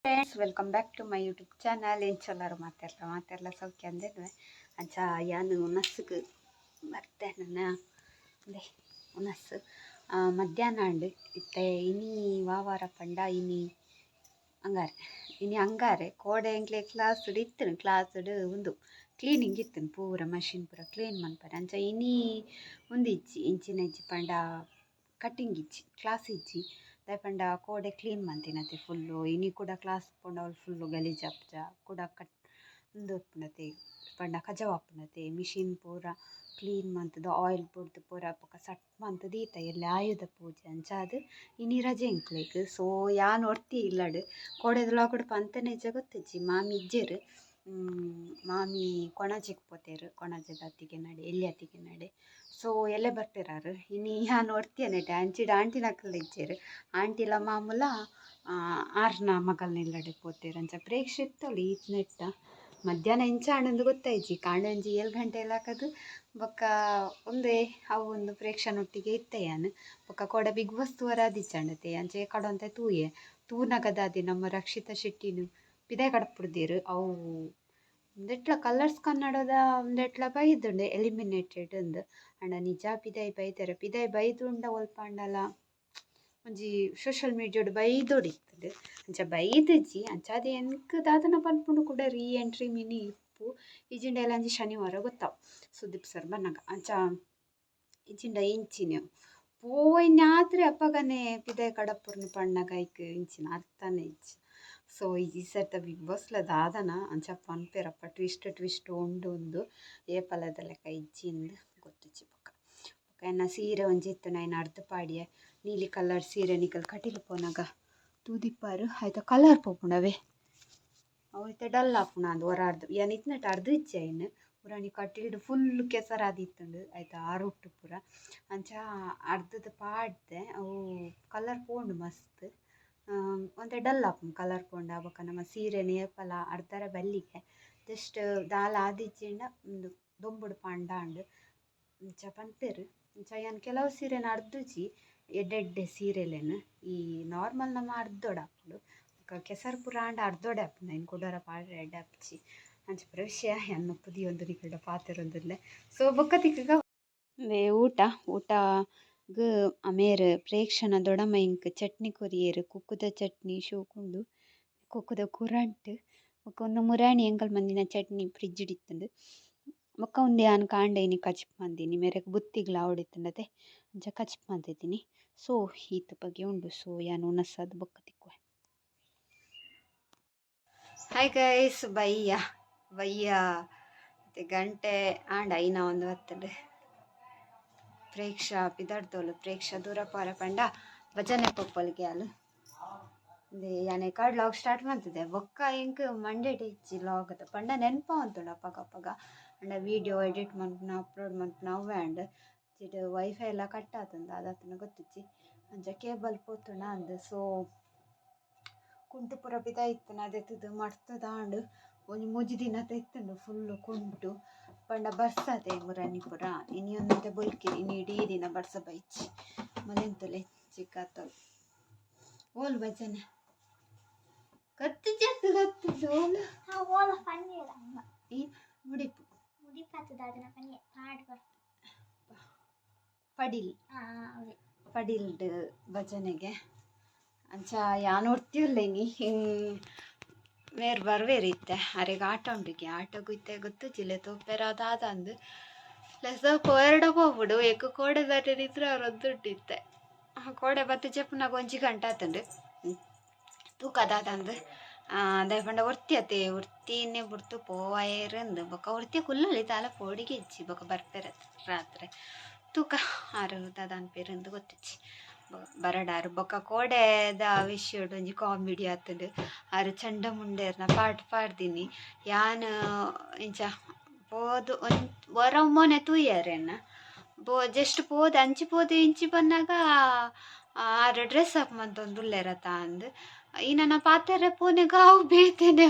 Friends, welcome back to my YouTube channel. ಎಂಚೊಲ್ಲರು ಮಾತೆರ್ಲ? ಮಾತೆರ್ಲ ಸೌಖ್ಯ ಅಂದೇನು. ಅಂಚ ಯಾನ್ ಉನಸ್ಗ್ ಬತ್ತೆ. ನನ್ನ ಉಂದೆ ಉನಸ್. ಮಧ್ಯಾಹ್ನ ಆಂಡ್ ಇತ್ತೆ. ಇನಿ ವಾವಾರ ಪಂಡ ಇನಿ ಅಂಗಾರೆ. ಇನಿ ಅಂಗಾರೆ. ಕೋಡೆ ಎಂಕ್ಲೆ ಕ್ಲಾಸ್ಡ್ ಇತ್ತುಂಡು. ಕ್ಲಾಸ್ಡ್ ಉಂದು ಕ್ಲೀನಿಂಗ್ ಇತ್ತುಂಡು. ಪೂರ ಮಷಿನ್ ಪೂರ ಕ್ಲೀನ್ ಮನ್ಪರೆ. ಅಂಚ ಇನಿ ಉಂದು ಇಜ್ಜಿ. ಇಂಚಿನ ಇಜ್ಜಿ ಪಂಡ ಕಟ್ಟಿಂಗ್ ಇಜ್ಜಿ, ಕ್ಲಾಸ್ ಇಜ್ಜಿ. ದಾಯೆ ಪಂಡ ಕೋಡೆ ಕ್ಲೀನ್ ಮಂತಿನತೆ ಫುಲ್ಲು. ಇನಿ ಕೂಡ ಕ್ಲಾಸ್ ಪೋಂಡ ಅವ್ಲು ಫುಲ್ಲು ಗಲೀಜಾಪುಜ ಕುಡ ಕಟ್ ಉಂದು ಇಪ್ಪುಂಡತೆ ಪಂಡ ಕಜವು ಆಪುಂಡತೆ. ಮಿಷಿನ್ ಪೂರ ಕ್ಲೀನ್ ಮಂತುದು, ಆಯಿಲ್ ಬುಡ್ದು, ಪೂರ ಬೊಕ ಸಟ್ ಮಂತ್ ದೀತ. ಎಲ್ಲೆ ಆಯುಧ ಪೂಜೆ. ಅಂಚಾದ್ ಇನಿ ರಜೆ ಎಂಕ್ಲೆಗ್. ಸೊ ಯಾನ್ ಒರ್ತಿ ಇಲ್ಲಡ್. ಕೋಡೆದ ಲಾಗುಡು ಪಂತನೆ ಇಜ್ಜ ಗೊತ್ತಿಜ್ಜಿ. ಮಾಮಿ ಇಜ್ಜೆರ್. ಮಾಮಿ ಕೊಣಾಜೆಗ್ ಪೋತೆರ್. ಕೊಣಾಜೆದ ಅತ್ತಿಗೆ ನಡೆ, ಎಲ್ಯ ಅತ್ತಿಗೆ ನಡೆ. ಸೊ ಎಲ್ಲೆ ಬರ್ಪೆರಾರು. ಇನಿ ಯಾನ್ ಒರ್ತಿಯನೆಟೆ. ಅಂಚಿಡ್ ಆಂಟಿನಕುಲು ಇಜ್ಜೆರ್. ಆಂಟಿಲ ಮಾಮುಲ ಆರ್ನ ಮಗಲ್ನ ಇಲ್ಲಡೆ ಪೋತೆರ್. ಅಂಚ ಪ್ರೇಕ್ಷಿತ್ತೊಲು ಈತ್ನೆಟ್ಟ. ಮಧ್ಯಾಹ್ನ ಎಂಚ ಆಂಡಂದು ಗೊತ್ತಾಯ್ಜಿ. ಕಾಂಡೆ ಒಂಜಿ 7 ಗಂಟೆ ಲಾಕದು ಬೊಕ್ಕ ಉಂದೇ ಅವು ಒಂದು ಪ್ರೇಕ್ಷನೊಟ್ಟಿಗೆ ಇತ್ತೆ ಯಾನ್. ಬೊಕ್ಕ ಕೋಡೆ ಬಿಗ್ ಬಾಸ್ ತೂವರೆ ಆದಿಜ್ಜಾಂಡತೆ. ಅಂಚೆ ಕಡೊಂತೆ ತೂಯೆ. ತೂನಗ ದಾದಿ ನಮ್ಮ ರಕ್ಷಿತಾ ಶೆಟ್ಟಿನ ಪಿದಾಯಿ ಕಡಪುಡ್ದೆರ್. ಅವು ಉಂದೆಟ್ಲ ಕಲರ್ಸ್ ಕನ್ನಡದ ಉಂದೆಟ್ಲ ಬೈದುಂಡು ಎಲಿಮಿನೇಟೆಡ್ ಅಂದ್. ಆಂಡ ನಿಜ ಪಿದಾಯಿ ಬೈದೆರ್. ಪಿದಾಯಿ ಬೈದುಂಡ ಒಲ್ಪ ಆಂಡಲ ಒಂಜಿ ಸೋಶಿಯಲ್ ಮೀಡಿಯಾಡ್ ಬೈದೊಡಿತ್ತುಂಡು. ಅಂಚ ಬೈದಿಜಿ. ಅಂಚಾದ್ ಎಂಕ್ ದಾದನ ಪನ್ಪುಂಡು ಕೂಡ ರೀ ಎಂಟ್ರಿ ಮಿನಿ ಇಪ್ಪು. ಇಜ್ಜಿಂಡ ಎಲ್ಲಂಜಿ ಶನಿವಾರ ಗೊತ್ತಾವು ಸುದೀಪ್ ಸರ್ ಬನ್ನಗ. ಅಂಚ ಇಜ್ಜಿಂಡ ಇಂಚಿನ ಪೋಯಿನಾತ್ರೆ ಅಪಗನೆ ಪಿದಾಯಿ ಕಡಪುರ್ನು ಪಣ್ಣಗ ಐಕ್ ಇಂಚಿನ ಅರ್ಥನೇ ಇಜ್ಜಿ. ಸೊ ಈ ಸರ್ತ ಬಿಗ್ ಬಾಸ್ಲ ದಾದನ ಅಂಚ ಪನ್ಪೆರಪ್ಪ. ಟ್ವಿಸ್ಟ್ ಟ್ವಿಸ್ಟ್ ಉಂಡು ಉಂದು ಏಪಲದ ಲೆಕ್ಕ ಇಜ್ಜಿ ಇಂದ್ ಗೊತ್ತುಜ್ಜಿ. ಬೊಕ ಬೊಕ ಎನ್ನ ಸೀರೆ ಒಂಜಿ ಇತ್ತುಂಡು, ಐನ್ ಅರ್ದ್ ಪಾಡಿಯೆ. ನೀಲಿ ಕಲರ್ ಸೀರೆ. ನಿಕಲ್ ಕಟೀಲ್ ಪೋನಗ ತೂದಿಪ್ಪಾರು. ಐತ ಕಲರ್ ಪೋಪುಂಡವೆ. ಅವು ಇತ್ತೆ ಡಲ್ ಆಪುಂಡು ಅಂದ್ ಒರ ಅರ್ದ್. ಯಾನ್ ಇತ್ನೆಟ್ ಅರ್ದ್ ಇಜ್ಜಿ ಐನ್. ಪುರಾನಿ ಕಟೀಲ್ಡ್ ಫುಲ್ ಕೆಸರಾದಿತ್ತುಂಡು ಐತ ಆರುಟ್ಟು ಪೂರ. ಅಂಚ ಅರ್ದದ ಪಾಡ್ದೆ. ಅವು ಕಲರ್ ಪೋಂಡು ಮಸ್ತ್. ಒಂತೆ ಡಲ್ ಆಪುಂಡು ಕಲರ್ ಪೋಂಡ. ಬೊಕ ನಮ್ಮ ಸೀರೆನ್ ಏಪಲ ಅರ್ದರೆ ಬಲ್ಲಿಗೆ. ಜಸ್ಟ್ ದಾಲ ಆದಿಜ್ಜಿಂಡ ಉಂದು ದೊಂಬುಡು ಪಾಂಡ ಆಂಡ್ ಅಂಚ ಪನ್ಪೆರ್. ಅಂಚ ಯಾನ್ ಕೆಲವು ಸೀರೆನ್ ಅರ್ದುಜಿ. ಎಡ್ಡೆ ಎಡ್ಡೆ ಸೀರೆಲೆನ್. ಈ ನಾರ್ಮಲ್ ನಮ ಅರ್ದೊಡಾಪುಂಡು. ಬೊಕ ಕೆಸರು ಪೂರ ಆಂಡ ಅರ್ದೊಡೆ ಆಪುಂಡು. ಐನ್ ಕುಡೊರ ಪಾಡ್ರೆ ಎಡ್ಡೆ ಆಪುಜಿ. ಅಂಚ ಪೂರ ವಿಷಯ. ಯಾನ್ ನುಪ್ಪು ದೀವೊಂದು ನಿಕಲ್ಡ ಪಾತೆರೊಂದುಲ್ಲೆ. ಸೊ ಬೊಕ್ಕ ತಿಕ್ಕುಗ. ಉಂದೇ ಊಟ. ಊಟಗ್ ಅಮೇರ್ ಪ್ರೇಕ್ಷಣ ದೊಡಮ ಎಂಕ್ ಚಟ್ನಿ ಕೊರಿಯೆರ್. ಕುಕ್ಕುದ ಚಟ್ನಿ ಶೋಕುಂಡು. ಕುಕ್ಕುದ ಕುರಂಟ್. ಬೊಕ ಉಂದು ಮುರಾಣಿ ಎಂಕಲ್ ಮಂದಿನ ಚಟ್ನಿ ಫ್ರಿಡ್ಜ್ ಡ್ ಇತ್ತುಂಡು. ಬೊಕ್ಕ ಉಂದು ಯಾನ್ ಕಾಂಡೆ ಇನಿ ಕಜಿಪ್ ಮಂದಿನಿ. ಮೇರೆಗ್ ಬುತ್ತಿಗ್ಲ ಆವೊಡಿತ್ತುಂಡತೆ. ಅಂಚ ಕಜಿಪ್ ಮಂತಿದ್ದೀನಿ. ಸೊ ಈತ್ ಬಗೆ ಉಂಡು. ಸೊ ಯಾನ್ ಉನಸಾದ್ ಬೊಕ್ಕ ತಿಕ್ಕುವೆ. ಹಾಯ್ ಗೈಸ್, ಬಯ್ಯ ಬಯ್ಯ ಮತ್ತೆ ಗಂಟೆ ಆಂಡ ಐನ ಒಂದು ಬತ್ತುಂಡು. ಪ್ರೇಕ್ಷಾ ಪಿದಡ್ದೋಲು. ಪ್ರೇಕ್ಷಾ ದೂರ ಪೋರ ಪಂಡ ಭಜನೆ ಪೋಪೊಲ್ಗೆ ಅಲ್. ಯಾನ್ ಕಾರ್ಡ್ ಲಾಗ್ ಸ್ಟಾರ್ಟ್ ಮಂತಿದೆ. ಬೊಕ್ಕ ಎಂಕ್ ಮಂಡೆಡ್ ಇಜ್ಜಿ ಲಾಗದ. ಪಂಡ ನೆನ್ಪಾವಂತುಂಡು ಅಪಗ ಅಪಗ. ಅಂಡ ವೀಡಿಯೋ ಎಡಿಟ್ ಮನ್ಪುನ, ಅಪ್ಲೋಡ್ ಮನ್ಪುನ ಅವ್ವೆ ಆಂಡ್. ಇಡ್ ವೈಫೈ ಎಲ್ಲ ಕಟ್ ಆತುಂಡು. ದಾದಾತುಂಡ ಗೊತ್ತಿಜ್ಜಿ. ಅಂಚ ಕೇಬಲ್ ಪೋತುಂಡ ಅಂದ್. ಸೊ ಕುಂಟು ಪೂರ ಪಿದಾಯಿ ಇತ್ತುಂಡು. ಅದೆತ್ತುದು ಮಡ್ತುದಾಂಡ್. ಒಂಜಿ ಮೂಜಿ ದಿನತ ಇತ್ತುಂಡು ಫುಲ್ಲು ಕುಂಟು. ಪಂಡ ಬರ್ಸದೆ ಮುರಾನಿ ಪೂರ. ಇನಿ ಒಂತೆ ಬೊಲ್ಕಿರಿ. ಇನಿ ಇಡೀ ದಿನ ಬರ್ಸ ಬೈಜಿ. ಮಲೆಂತೊಲೆ ಚಿಕ್ಕಾತೊಲು. ಓಲ್ ಭಜನೆ ಕತ್ತು ಜತ್ತು ಗೊತ್ತುಂಡು ಓಲು. ಓಲ ಪನ್ನೀರ್ ಅಮ್ಮ. ಈ ಮುಡಿಪು. ಮುಡಿಪಾತದ ಅದನ್ನ ಪನ್ನೀರ್ ಪಾಡ್ ಬರ್. ಪಡಿಲ್. ಅವೇ. ಪಡಿಲ್ಡ್ ಭಜನೆಗೆ. ಅಂಚ ಯಾನ್ ಒರ್ತಿಯುಲ್ಲೆ ಇನಿ. ಮೇರ್ ಬರ್ವೇರ್ ಇತ್ತೆ. ಅರೆಗ್ ಆಟ ಉಂಡುಗೆ. ಆಟೋಗು ಇತ್ತೆ ಗೊತ್ತುಜ್ಜಿಲೆ ತೋಪೆರ ದಾದ ಅಂದ್. ಲೆಸ ಪೋಯೆರ್ಡ ಪೋಪುಡು. ಎಕ್ ಕೋಡೆ ಬರ್ರೆ ಇತ್ರ ರೊದ್ದುಂಡು ಇತ್ತೆ. ಕೋಡೆ ಬತ್ತು ಜೆಪ್ಪುನಗ ಒಂಜಿ ಗಂಟೆ ಆತುಂಡು. ತೂಕ ದಾದಂದ್. ದಾಯೆ ಪಂಡ ಒರ್ತಿ ಅತೆ ಒರ್ತಿನೇ ಬುಡ್ತು ಪೋವಯೆರ್ ಅಂದ್. ಬೊಕ ಒರ್ತಿ ಕುಲ್ಲೊಲಿ ದಾಲ ಪೋಡಿಗೆ ಇಜ್ಜಿ. ಬೊಕ ಬರ್ಪೆರ್ ರಾತ್ರೆ. ತೂಕ ಆರು ದಾದ ಅನ್ಪೆರ್ ಅಂದ್ ಗೊತ್ತಿಜ್ಜಿ. ಬರಡಾರು. ಬೊಕ ಕೋಡೆದ ವಿಷಯಡ್ ಒಂಜಿ ಕಾಮಿಡಿ ಆತುಂಡು. ಆರು ಚಂಡ ಮುಂಡೇರ್ನ ಪಾಟ್ ಪಾಡ್ದಿನಿ. ಯಾನ್ ಇಂಚ ಪೋದು ಒರ ಮೊನೆ ತೂಯೆರ್ ಎನ್ನ. ಬೋ ಜಸ್ಟ್ ಪೋದು ಅಂಚಿ ಪೋದು ಇಂಚಿ ಬನ್ನಗ ಆರು ಡ್ರೆಸ್ ಅಪ್ ಮಂತೊಂದುಲ್ಲೆರತ ಅಂದ್. ಈ ನನ ಪಾತೆರೆ ಪೋನೆಗ ಅವು ಬೇತೆನೆ.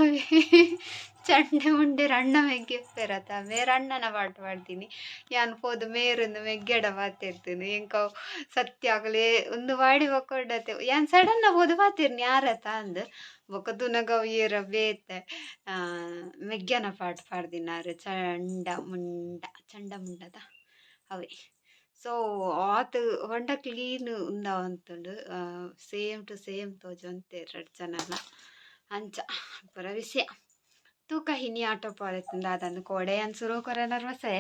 ಚಂಡೆ ಮುಂಡೆ ಅಣ್ಣ ಮೆಗ್ಗೆ ಇಪ್ಪೆರತ ಮೇರ್ ಅಣ್ಣನ ಪಾಟ್ ಪಾಡ್ತೀನಿ ಯಾನ್ ಪೋದು ಮೇರೊಂದು ಮೆಗ್ಗೆಡ ಪಾತೆರ್ತೀನಿ ಎಂಕವು ಸತ್ಯ ಆಗಲೇ ಒಂದು ವಾಡಿ ಬೊಕ್ಕೊಂಡತೆ ಯಾನ್ ಸಡನ್ ಪೋದು ಪಾತೆರ್ನಿ ಯಾರತ ಅಂದ್ ಬೊಕ್ಕ ತುನಗ ಅವು ಏರ ಬೇತೆ ಮೆಗ್ಗೆನ ಪಾಟ್ ಪಾಡ್ದಿನಾರು ಚಂಡ ಮುಂಡ ಚಂಡ ಮುಂಡದ ಅವೇ. ಸೊ ಆತ್ ಹೊಂಡ ಕ್ಲೀನ್ ಉಂದಾವಂತುಂಡು ಸೇಮ್ ಟು ಸೇಮ್ ತೋಜೊಂತೆ ರಡ್ಡ್ ಜನಲ ಅಂಚ ಪೂರ ವಿಷಯ ತೂಕ ಹಿನಿ ಆಟೋ ಪಾರೆತ್ತುಂಡು ದಾದಂದು ಕೋಡೆ ಯಾನ್ ಸುರು ಕೊರೆ ನರ್ವಸೆ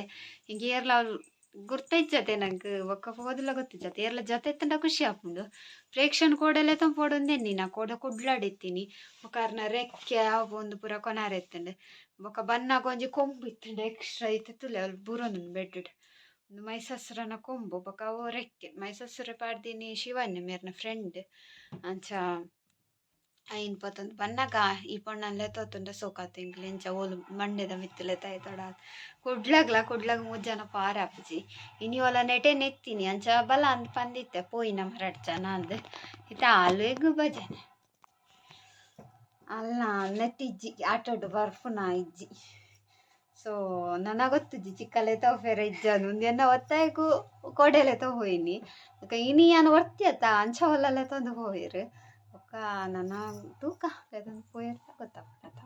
ಇಂಕ್ ಏರ್ಲ ಅವ್ಲು ಗುರ್ತೈಜ್ಜತೆ ನಂಕ್ ಬೊಕ್ಕ ಪೋದುಲ ಗೊತ್ತಿಜ್ಜತೆ ಏರ್ಲ ಜೊತೆ ಇತ್ತುಂಡ ಖುಷಿ ಆಪುಂಡು ಪ್ರೇಕ್ಷನ್ ಕೋಡೆಲೆ ಪೋಡೊಂದೆನ್ನಿ ನಾ ಕೋಡೆ ಕುಡ್ಲಡಿತ್ತೀನಿ ಬೊಕ ಅರ್ನ ರೆಕ್ಕೆ ಅವು ಒಂದು ಪೂರ ಕೊನಾರೆ ಇತ್ತುಂಡು ಬೊಕ ಬನ್ನಾಗ ಒಂಜಿ ಕೊಂಬು ಇತ್ತುಂಡು ಎಕ್ಸ್ಟ್ರಾ ಇತ್ತೆ ತೂಲೆ ಅಲ್ ಬೂರೊಂದುಂಡು ಬೆಡ್ ಒಂದು ಮೈಸಸ್ರನ ಕೊಂಬು ಬೊಕ ಅವು ರೆಕ್ಕೆ ಮೈಸಸ್ರೆ ಪಾಡ್ದಿನಿ ಶಿವನ್ಯ ಮೇರ್ನ ಫ್ರೆಂಡ್ ಅಂಚ ಐನ್ ಪತ್ತೊಂದು ಬನ್ನಗ ಈ ಪೊಣ್ಣನ್ ಲೆತ್ತೊತ್ತುಂಡ ಸೋಕಾತು ಎಂಕ್ಲೆ ಇಂಚ ಓಲು ಮಂಡೆದ ಮಿತ್ತ್ ಲೆತ್ತಾಯ್ತೊಡ ಕುಡ್ಲಗ್ಲ ಕುಡ್ಲಗ್ ಮೂಜಿ ಜನ ಪಾರ್ ಆಪುಜಿ ಇನಿ ಓಲ ನೆಟೆ ನೆತ್ತೀನಿ ಅಂಚ ಬಲ ಅಂದ್ ಪಂದಿತ್ತೆ ಪೋಯಿನ ರಡ್ಡ್ ಜನ ಅಂದ್ ಇತ್ತೆ ಆಲ್ವೆಗ್ ಭಜನೆ ಅಲ್ಲ ನೆಟ್ ಇಜ್ಜಿ ಆಟೋಡು ಬರ್ಪುನ ಇಜ್ಜಿ. ಸೊ ನನ ಗೊತ್ತುಜ್ಜಿ ಚಿಕ್ಕಲೆ ತೋಫೆರ ಇಜ್ಜಂದು ಉಂದು ಎನ್ನ ಒತ್ತಾಯಗು ಕೋಡೆಲೆ ತೋಯಿನಿ ಬೊಕ ಇನಿ ಯಾನ್ ಒರ್ತಿ ಅತ್ತ ಅಂಚ ಓಲಲೆ ತೊಂದು ಪೋಯೆರ್ ಬೊಕ ನನ ತೂಕ ಲೆತೊಂದು ಪೋಯೆರ್ ಗೊತ್ತಾಪುಂಡು ಅತ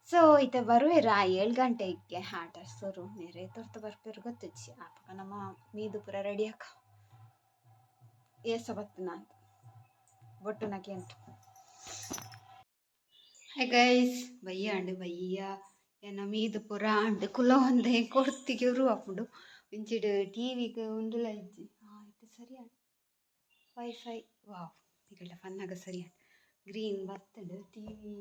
ಸೊ ಇತ್ತೆ ಬರುವೆರ್ 7 ಗಂಟೆಗೆ ಆಟ ಸುರು ಮೇರೆ ತುರ್ತು ಬರ್ಪೆರ್ ಗೊತ್ತುಜ್ಜಿ ಅಪಗ ನಮ ಮೀದು ಪೂರ ರೆಡಿ ಆಕ ಏಸ ಬತ್ತುನ ಬೊಟ್ಟುನ ಕೇಂಟು. ಹಾಯ್ ಗೈಸ್ ಬಯ್ಯ ಅಂಡ್ ಬಯ್ಯ ಎನ್ನ ಮೀದು ಪೂರ ಅಂಡ್ ಕುಲೊಂದೆ ಕೊರ್ತಿಗೆ ಉರು ಆಪುಂಡು ಇಂಚಿಡ್ ಟಿವಿಗ್ ಉಂದುಲ ಇಜ್ಜಿ ಇತ್ತೆ ಸರಿ ಆಂಡ್ ವೈಫೈ ವಾವ್ ನಿಕಲ್ಡ ಪನ್ನಗ ಸರಿ ಆಂಡ್ ಗ್ರೀನ್ ಬತ್ತುಂಡು ಟಿವಿ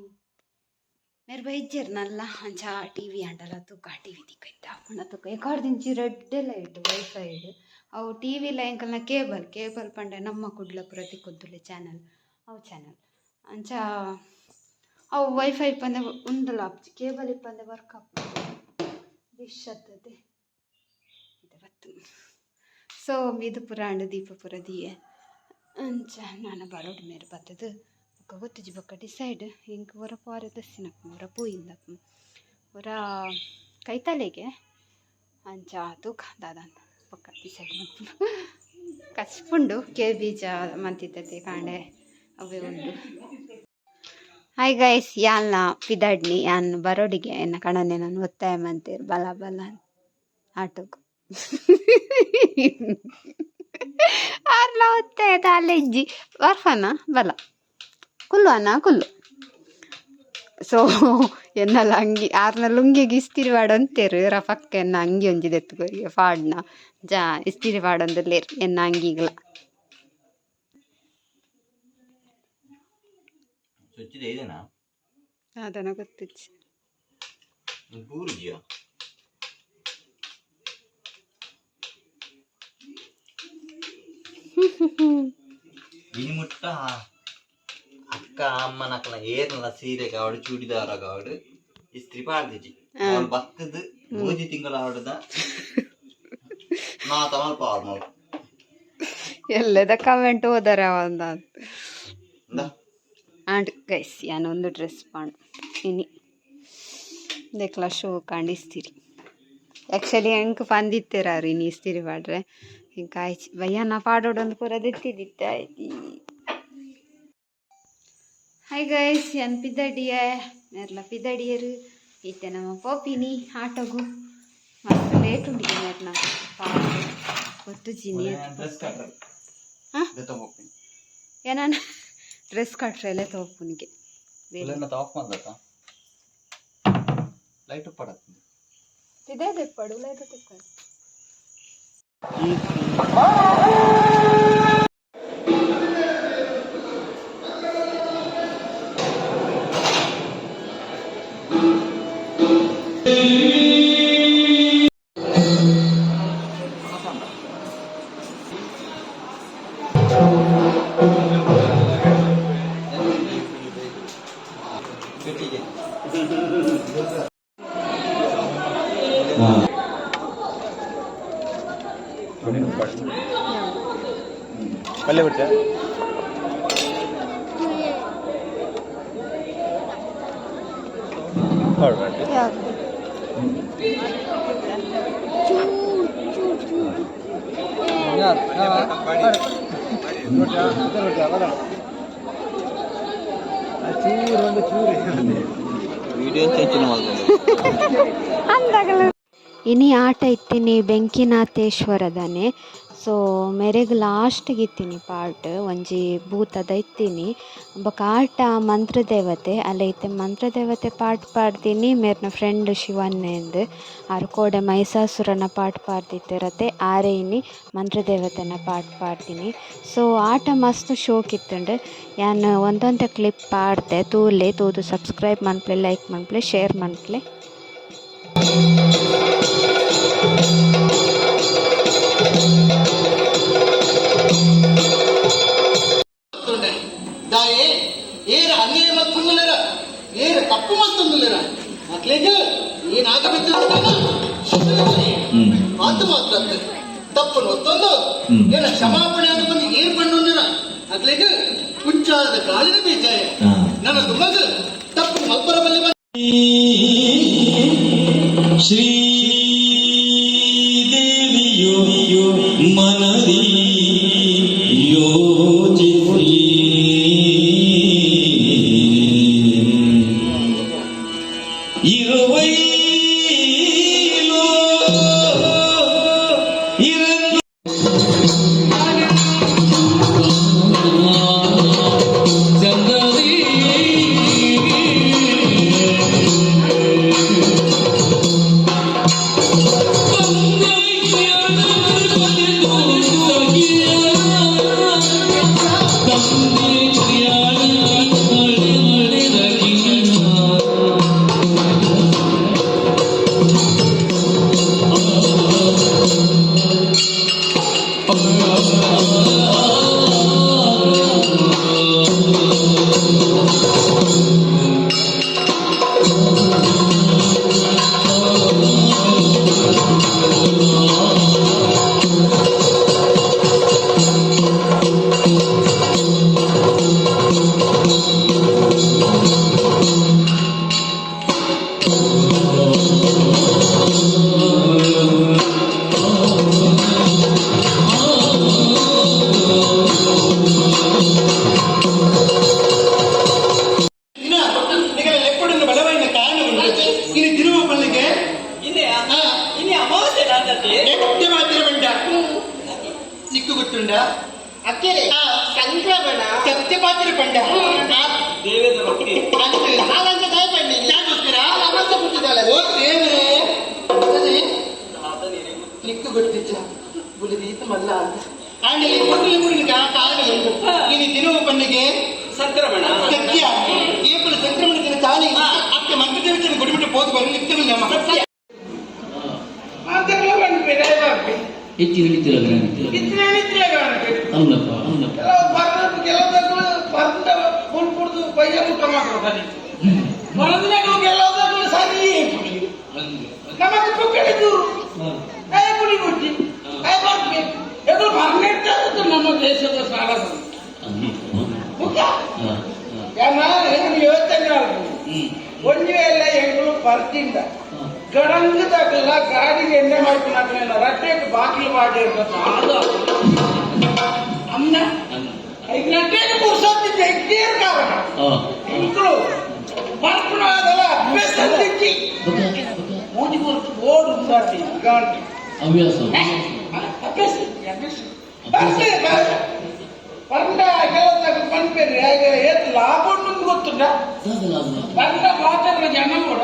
ಮೇರ್ ಬೈಜೆರ್ ನಲ್ಲ ಅಂಚ ಟಿವಿ ಆಂಡಲ ತೂಕ ಟಿವಿ ತಿಕ್ಕೈತ ಆಪುಂಡ ತೂಕ ಎಕಾರ್ದಿಂಚಿ ರಡ್ಡೆ ಲೈಟ್ ವೈಫೈಡ್ ಅವು ಟಿವಿ ಲ ಎಂಕಲ್ನ ಕೇಬಲ್ ಕೇಬಲ್ ಪಂಡ ನಮ್ಮ ಕುಡ್ಲ ಪೂರ ತಿಕ್ಕೊಂದುಲ್ಲೆ ಚಾನಲ್ ಅವು ಚಾನಲ್ ಅಂಚ ಅವು ವೈಫೈ ಇಪ್ಪಂದೆ ಉಂದುಲ ಆಪುಜಿ ಕೇಬಲ್ ಇಪ್ಪಂದೆ ವರ್ಕ್ ಆಪುಜಿ ಡಿಶ್ ಅತ್ತದೆ ಇತ್ತೆ ಬತ್ತು. ಸೊ ಮೀದು ಪೂರ ಆಂಡ್ ದೀಪ ಪೂರ ದೀಯೆ ಅಂಚ ನನ ಬರೋಡು ಮೇರ್ ಬತ್ತುದು ಬೊಕ ಗೊತ್ತುಜ್ಜಿ ಬೊಕ ಡಿಸೈಡ್ ಎಂಕ್ ಒರ ಪೋರೆ ದಸ್ಸಿನಪ್ಪು ಒರ ಪೋಯಿಂದಪ್ಪು ಒರ ಕೈತಲೆಗೆ ಅಂಚ ತೂಕ ದಾದಾಂದ್ ಬೊಕ ಡಿಸೈಡ್ ಮಲ್ಪುನು ಕಚ್ಪುಂಡು ಕೆ ಬೀಜ ಮಂತಿತ್ತತೆ ಕಾಂಡೆ ಅವೇ ಉಂಡು. ಹಾಯ್ ಗೈಸ್ ಯಾಲ್ನ ಪಿದಾಡ್ನಿ ಯಾನ್ ಬರೋಡಿಗೆ ಎನ್ನ ಕಣನೆ ನಾನು ಒತ್ತಾಯ ಮಂತೇರ್ ಬಲ ಬಲ ಆಟೋಗ್ ಆರ್ಲ ಒತ್ತಾಯ ದಾಲ ಇಜ್ಜಿ ಬರ್ಫನ ಬಲ ಕುಲ್ಲು ಅನ್ನ ಕುಲ್ಲು. ಸೊ ಎನ್ನಲ ಅಂಗಿ ಆರ್ನ ಲುಂಗಿಗ್ ಇಸ್ತಿರಿ ಪಾಡೊಂತೇರ್ ರಪಕ್ಕ ಎನ್ನ ಅಂಗಿ ಒಂಜಿ ದೆತ್ತ್ ಕೊರಿಯೆ ಪಾಡ್ನ ಜಾ ಇಸ್ತಿರಿ ಪಾಡೊಂದುಲ್ಲೆರ್ ಎನ್ನ ಅಂಗಿಗ್ಲ. ಸ್ವಚ್ಛತೆ ಇದೆನಾ? ದಾದನ ಗೊತ್ತುಜ್ಜಿ. ಪೂರ್ಜಿಯ ಇನಿ ಮುಟ್ಟ ಅಕ್ಕ ಅಮ್ಮನಕ್ಕಲ ಏರ್ನಲ ಸೀರೆ ಕಾವಡು ಚೂಡಿದಾರ ಕಾವಡು ಇಸ್ತ್ರಿ ಪಾಡ್ದಿಜಿ ಅವಳು ಬತ್ತದ ಮೂಜಿ ತಿಂಗಳ ಆಡುದ ನಾ ತಮಲ್ ಪಾರ್ ಮಲ್. ಎಲ್ಲದ ಕಮೆಂಟ್ ಓದರ ಒಂದ. ಇಂದ. ಆಂಡ್ ಗೈಸ್ ಯಾನ್ ಒಂದು ಡ್ರೆಸ್ ಪಾಂಡ್ ಇನಿ ದೆಕ್ಲ ಶೋ ಕಾಂಡ್ ಇಸ್ತಿರಿ ಆ್ಯಕ್ಚುಲಿ ಎಂಕ್ ಪಂದಿತ್ತೆರಾರು ಇನಿ ಇಸ್ತಿರಿ ಪಾಡ್ರೆ ಎಂಕ್ ಆಯ್ಚಿ ಬಯ್ಯನ ಪಾಡೋಡೊಂದು ಪೂರ ದೆತ್ತಿದಿತ್ತೆ ಆಯ್ತಿ. ಹಾಯ್ ಗೈಸ್ ಯಾನ್ ಪಿದಡಿಯೆ ಮೇರ್ಲ ಪಿದಡಿಯರು ಇತ್ತೆ ನಮ್ಮ ಪೋಪಿನಿ ಆಟೋಗು ಮಸ್ತ್ ಲೇಟ್ ಉಂಡಿಗೆ ಮೇರ್ನ ಗೊತ್ತುಜ್ಜಿ. ಡ್ರೆಸ್ ಕಟ್ರ. ಹಾ? ದೆತ್ತ ಹೋಗ್ತೀನಿ. ಏನಾನ ಡ್ರೆಸ್ ಕಟ್ರೆಲೆ ತೋಪುನಿಗೆ. ಆಫ್ ಮಾಡ್ದತ್ತ ಲೈಟ್ ಪಡತ್ತೆ. ಇದೇ ದೆಪ್ಪಡು ಲೈಟ್ ತೆಪ್ಪಡು. ಪಲ್ಯ ಬಿಟ್ಟೆ. ವಿಡಿಯೋ ಚೆಂಚಿನ ಇನಿ ಆಟ ಇತ್ತೀನಿ ಬೆಂಕಿನಾಥೇಶ್ವರದನೆ. ಸೊ ಮೆರೆಗ್ ಲಾಸ್ಟ್ಗೆ ಇತ್ತೀನಿ ಪಾರ್ಟ್ ಒಂಜಿ ಭೂತದ ಇತ್ತೀನಿ. ಬೊಕ ಆಟ ಮಂತ್ರದೇವತೆ ಅಲ್ಲ ಇತ್ತೆ ಮಂತ್ರದೇವತೆ ಪಾಟ್ ಪಾಡ್ದಿನಿ. ಮೇರ್ನ ಫ್ರೆಂಡ್ ಶಿವನ್ನೆಂದು ಆರ್ ಕೋಡೆ ಮಹಿಷಾಸುರನ ಪಾಟ್ ಪಾಡ್ದಿತ್ತಿರತೆ, ಆರೆ ಇನಿ ಮಂತ್ರದೇವತೆನ ಪಾಟ್ ಪಾಡ್ದಿನಿ. ಸೊ ಆಟ ಮಸ್ತ್ ಶೋಕ್ ಇತ್ತುಂಡು. ಯಾನ್ ಒಂದೊಂತೆ ಕ್ಲಿಪ್ ಪಾಡ್ದೆ, ತೂಲೆ, ತೂದು ಸಬ್ಸ್ಕ್ರೈಬ್ ಮನ್ಪುಲೆ, ಲೈಕ್ ಮನ್ಪುಲೆ, ಶೇರ್ ಮನ್ಪುಲೆ. ದಾಯೆ ಏರ ಅನ್ಯಾಯ ಮತ್ತೊಂದುಲ್ಲೇರ, ಏರ ತಪ್ಪು ಮತ್ತೊಂದುಲ್ಲೇರ, ಮಕ್ಳಿಗೆ ಏನಾಗಬೇಕು ಮಾತು ಮಾತ್ರ ತಪ್ಪು ಒತ್ತೊಂದು ಏನ ಕ್ಷಮಾಪಣೆ ಬಂದು ಏರ್ ಪಣ್ಣೊಂದಿರ ಅಕ್ಲೆಗ್ ಕುಂಚಾದ ಗಾಳಿನ ಬೀಜಾಯ ನನ್ನ ತುಂಬಗ ತಪ್ಪು ಮಲ್ಪರ ಬಲ್ಲಿ. ಶ್ರೀದೇವಿಯು ಮನದಿ ಯೋಚಿಸಿ ಇರುವೈಲೋ ಇರನ್ನು ಚಂದದಿ. ಇನ್ನ ನಿಗಲ ಲೆಪ್ಪಡನ್ನು ಬಲವೈನ ಕಾರಣ ಉಂಟು. ಇನ್ನು ತಿರುವ ಪಲ್ಲಿಗೆ ಇನಿ ಅಮಾವಾಸ್ಯೆ ದಾಂತತೆ. ಎಟ್ಟೆ ಮಾತ್ರ ಬಂಡ ನಿಕ್ಕು ಗೊತ್ತುಂಡ? ಅಕ್ಕೆರೆ ಸಂಕ್ರಮಣ. ಸತ್ಯ ಪಾತ್ರ ಪಂಡ. ದೇವೇಂದ್ರ ಭಕ್ತಿ. ಹಾಗಂತ ದಯ ಪಂಡಿ. ಯಾಕೋಸ್ಕರ? ಅಮಾವಾಸ್ಯೆ ಹುಟ್ಟಿದಾಳೆ. ಓ ದೇವರೇ, ಅದೇ, ನಿಕ್ಕು ಗೊತ್ತಿಚ್ಚ ಬುಲಿದೀತ ಮಲ್ಲ ಅಂತ ಆಂಡಲಿ ಕೊಟ್ಟಲಿ ಮುರಿನ ಕಾರಣ ಉಂಟು. ಇನ್ನು ತಿರುವ ಪಂಡಿಗೆ ಸಂಕ್ರಮಣ. ಸತ್ಯ ಏಪಲ ಸಂಕ್ರಮಣ ದಿನ ತಾನೇ ಅತ್ತೆ ಮಂತ್ರದೇವತೆಯನ್ನು ಗುಡಿಬಿಟ್ಟು ಪೋದು ಬರಲು ನಿತ್ಯವಿಲ್ಲ ನಮ್ಮ. ಹೆಚ್ಚಿನ ಅಲ್ಲಪ್ಪ ಅಲ್ಲಪ್ಪ. ನಮ್ಮ ದೇಶದ ಸಾಲ ಯೋಚನೆ ಒಂಜಿ ವೇಳೆ ಎಂಗಳು ಬರ್ತಿಂದ ಗಡಂಗ್ ತಗಲ್ಲ ಗಾಡಿಗೆ ಎಣ್ಣೆ ಮಾಡ್ಕೊಂಡು ರಟ್ಟೆಗೆ ಬಾಗಿಲು ಮಾಡಿ ಅನ್ನ ಈಗ ರಟ್ಟೆಗೆ ಪುರ್ಸೊತ್ತು ತೆಗ್ದೇರ್ ಕಾರಣ ಎಂಗಳು ಬರ್ಪಣ ಅದಲ್ಲ ಅಭ್ಯಾಸ ತೆಗ್ಗಿ ಮೂಜಿ ಗುರುತು ಬೋರ್ಡ್ ಉಂಟಾತಿ ಗಾಡಿ. ಹವ್ಯಾಸ. ಅಭ್ಯಾಸ ಅಭ್ಯಾಸ ಬರ್ತೇ ಪಂಡ ಕೆಲವು ಪನ್ಪೇರಿ ಹಾಗೆ ಏತ್ ಲಾಭ ಉಂಟು ಗೊತ್ತುಂಟ? ಪಂಡ ಮಾತಾಡಿದ ಜನ ಕೂಡ.